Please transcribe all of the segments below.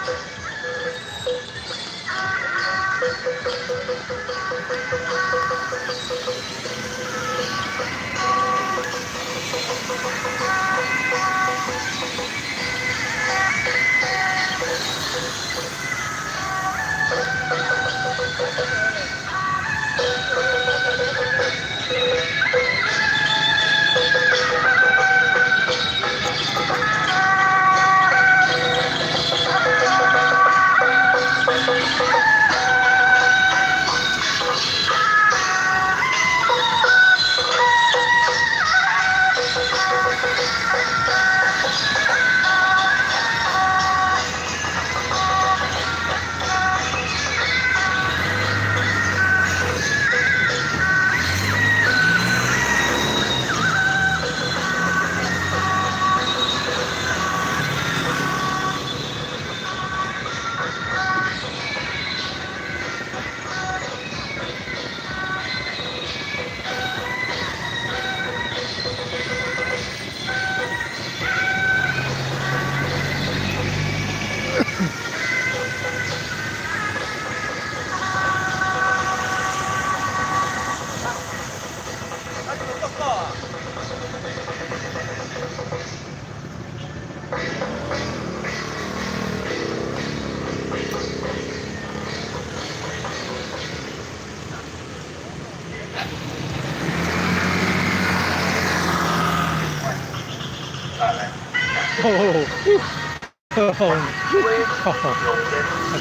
哦，哦，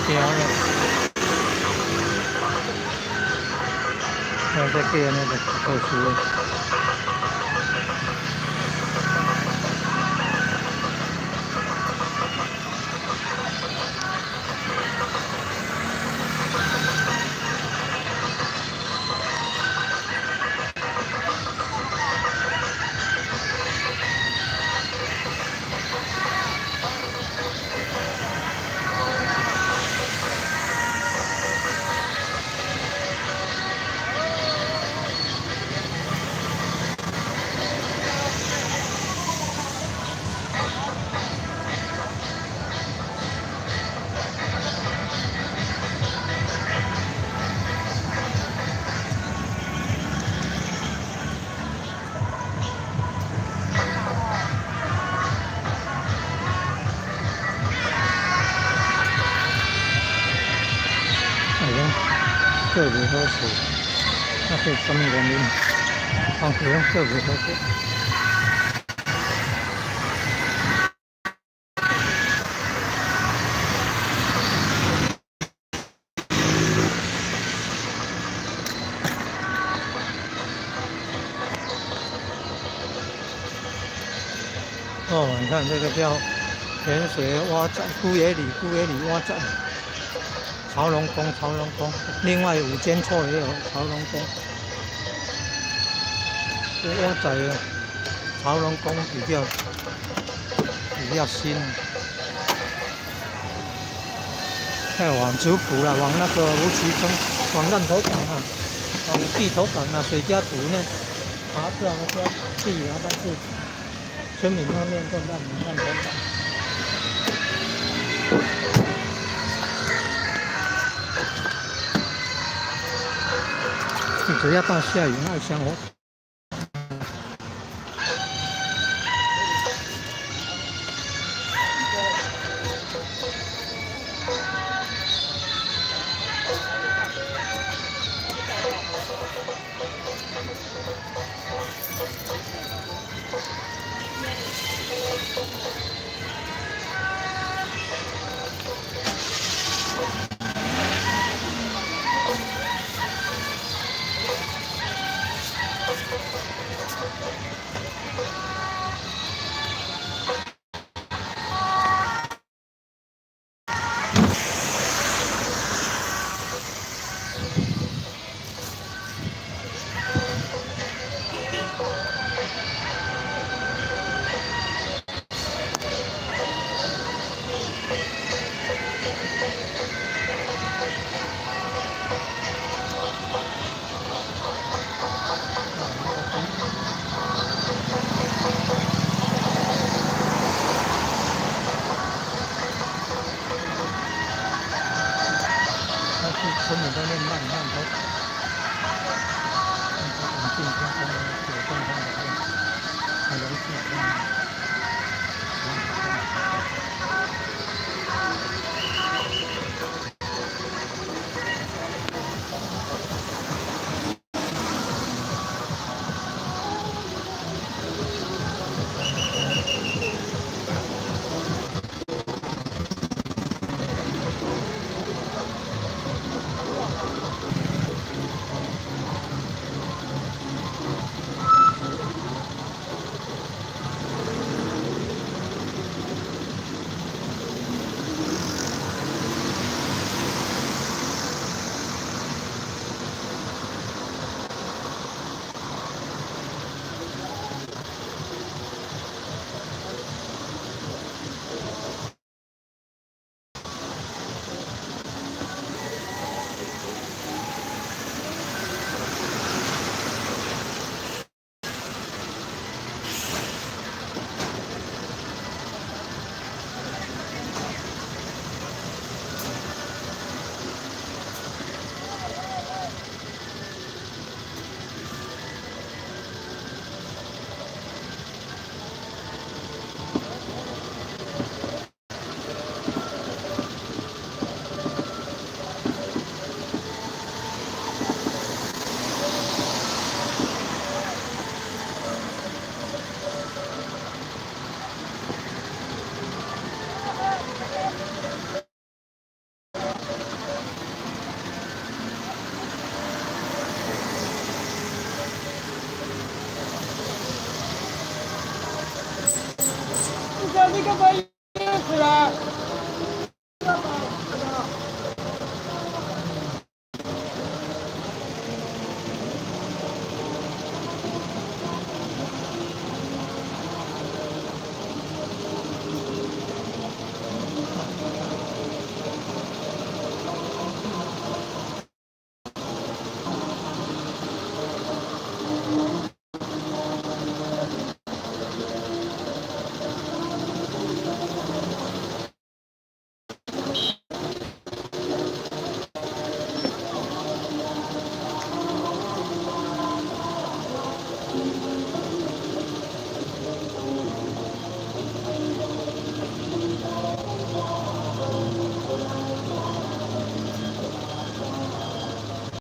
驚了，我這個呢就特殊。做袂好勢，啊，這啥物原因？工課攏做袂好勢。哦，你看這個叫鹹水碗仔，古野里，古野里碗仔。曹龍宮，曹龍宮，另外五間厝也有曹龍宮。這碗仔的曹龍宮比較新。再往竹埔啦，往那個吳岐村，往爛頭港啊，往地頭港啊，水家埔那，啊，這兩個地啊，但是村民那邊都爛頭港。只要到下雨，那香火。村民都念爛爛頭港。